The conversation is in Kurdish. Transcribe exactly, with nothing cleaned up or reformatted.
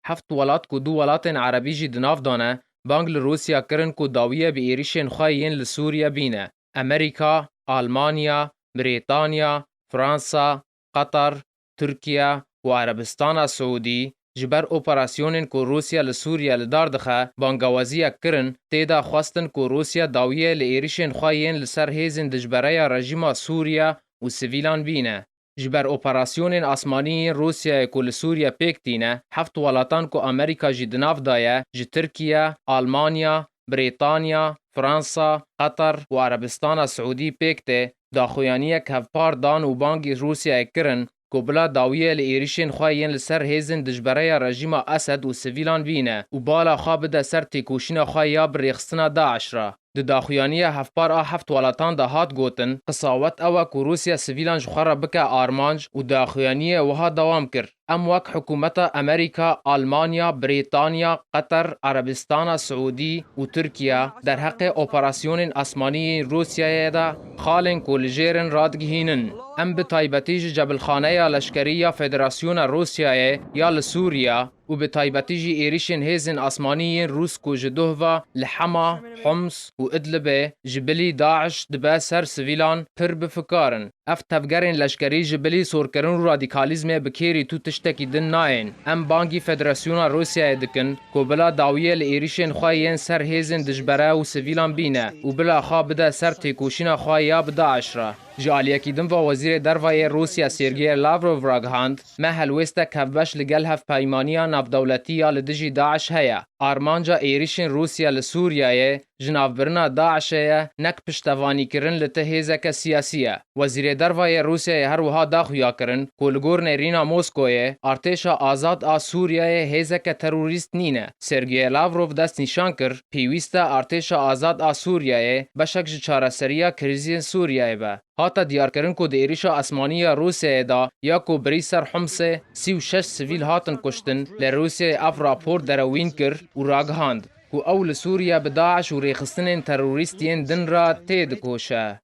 Heft welat ku du welatên erebî jî di nav de ne, bang li Rûsya kirin ku dawiye bi êrîşên xwe yên li Sûriye bîne. Amerîka, Almanya, Brîtanya, Fransa, Qatar, Tirkiye û Erebistana Siûdî ji ber operasyonên ku Rûsya li Sûriye li dar dixe, bangawaziyek kirin, tê de xwestin ku Rûsya dawiye li êrîşên xwe yên li ser hêzên dijbereya rejîma Sûriye û sivîlan bîne. Ji ber operasyonên asmanî yên Rûsyayê ku li Sûriye pêk tîne, heft welatan ku Amerîka jî di nav de ye, ji Tirkiye, Almanya, Brîtanya, Fransa, Qatar û Erebistana Siûdî pêk tê, daxuyaniyek hevpar dan û bangî Rûsyayê kirin ku bila dawiye li êrîşên xwe yên li ser hêzên dijbereya rejîma Esed û sivîlan bîne û bala xwe bide ser têkoşîna xwe ya bi rêxistina DAIŞ re. Di daxuyaniya hevpar a heft welatan de hat gotin, qisawet ew e ku Rûsya sivîlan ji xwe re bike armanc û daxuyaniyê wiha dewam kir, Em wek hikûmeta Amerîka, Almanya, Brîtanya, Qatar, Erebistana Siûdî û Tirkiye derheqê operasyonên asmanî yên Rûsyayê de xalên ku li jêr in radigihînin. Em bi taybetî ji cebilxaneya leşkerî ya Federasyona Rûsyayê ya li Sûriye û bi taybetî jî êrîşên hêzên asmanî yên Rûs ku ji duh ve li Hema, Homs û Idlibê ji bilî DAIŞ dibe ser sivîlan pir bi fikar in. Ev tevgerên leşkerî ji bilî sorkirin û radîkalîzmê bi kêrî tu tiştekî din nayên. Em bangî Federasyona Rûsyayê dikin ku bila dawiyê li êrîşên xwe yên ser hêzên dijbere û sivîlan bîne û bila xwe bide ser têkoşîna xwe ya bi DAIŞ re. Ji aliyekî din ve Wezîrê Derve yê Rûsya Sergey Lavrov ragihand, me helwêstek hevbeş li gel Hevpeymaniya Navdewletî ya li dijî DAIŞ heye. Armanca êrîşên Rûsya li Sûriyeyê ji navbirina DAIŞê ye, nek piştevanîkirin li ti hêzeke siyasî ye. Wezîrê Derve yê Rûsyayê her wiha da xuyakirin ku li gor nêrîna Moskoyê, Artêşa Azad a Sûriyeyê hêzeke terorîst nîne. Sergey Lavrov dest nîşan kir, pêwîst e Artêşa Azad a Sûriyeyê beşek ji çareseriya krîzên Sûriyeyê be. Hate diyarkirin ku di êrîşa asmanî ya Rûsyayê de ya ku birî ser Homsê sî û şeş sivîl hatin kuştin, li Rûsyayê ev rapor derewîn kir û ragihand ku ew li Sûriye bi DAIŞ û rêxistinên terorîst yên din re têdikoşe.